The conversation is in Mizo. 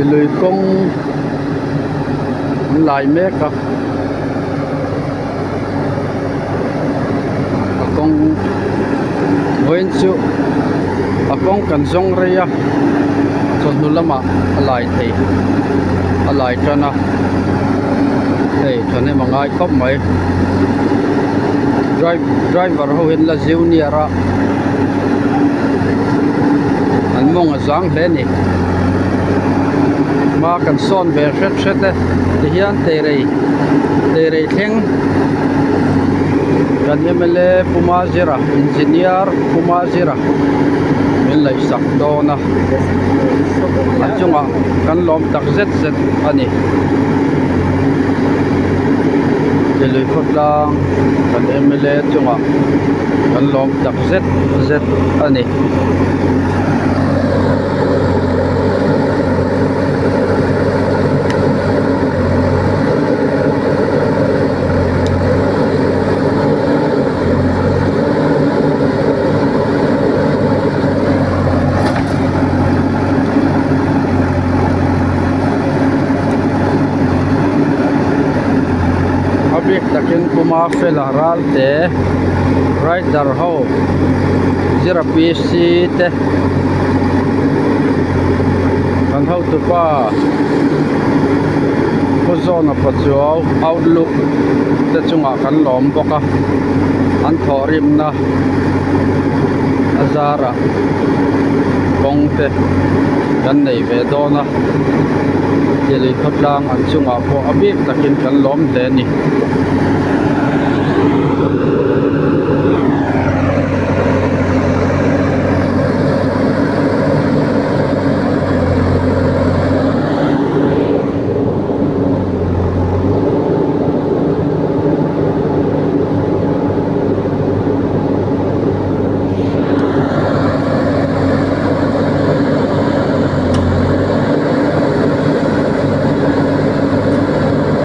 Silui kawng an lai mek a a kawng vawiin chu a kawng kan zawng rei a chawhnu lamah a lai thei a lai tan a hei thahnem a ngai khawp mai driver ho hian la junior a an mawng a zang hle a ni hma kan sawn ve hret hret e tihian teirei teirei thleng kan mla Puma Zira engineer Puma Zira min laihsak dawn a a chungah kan lawm tak zet zet a ni Delhi khawtlang kan mla chungah kan lawm tak zet zet a ni. A bik takin Puma fela ral te rider ho zira PC te kan hotupa Pu Zawna Pachuau outlook te chungah kan lawm bawk a an thawhrimna a zarah kawng te kan nei ve dawn a Delhi khawtlang an chungah pawh a bik takin kan lawm hle a ni.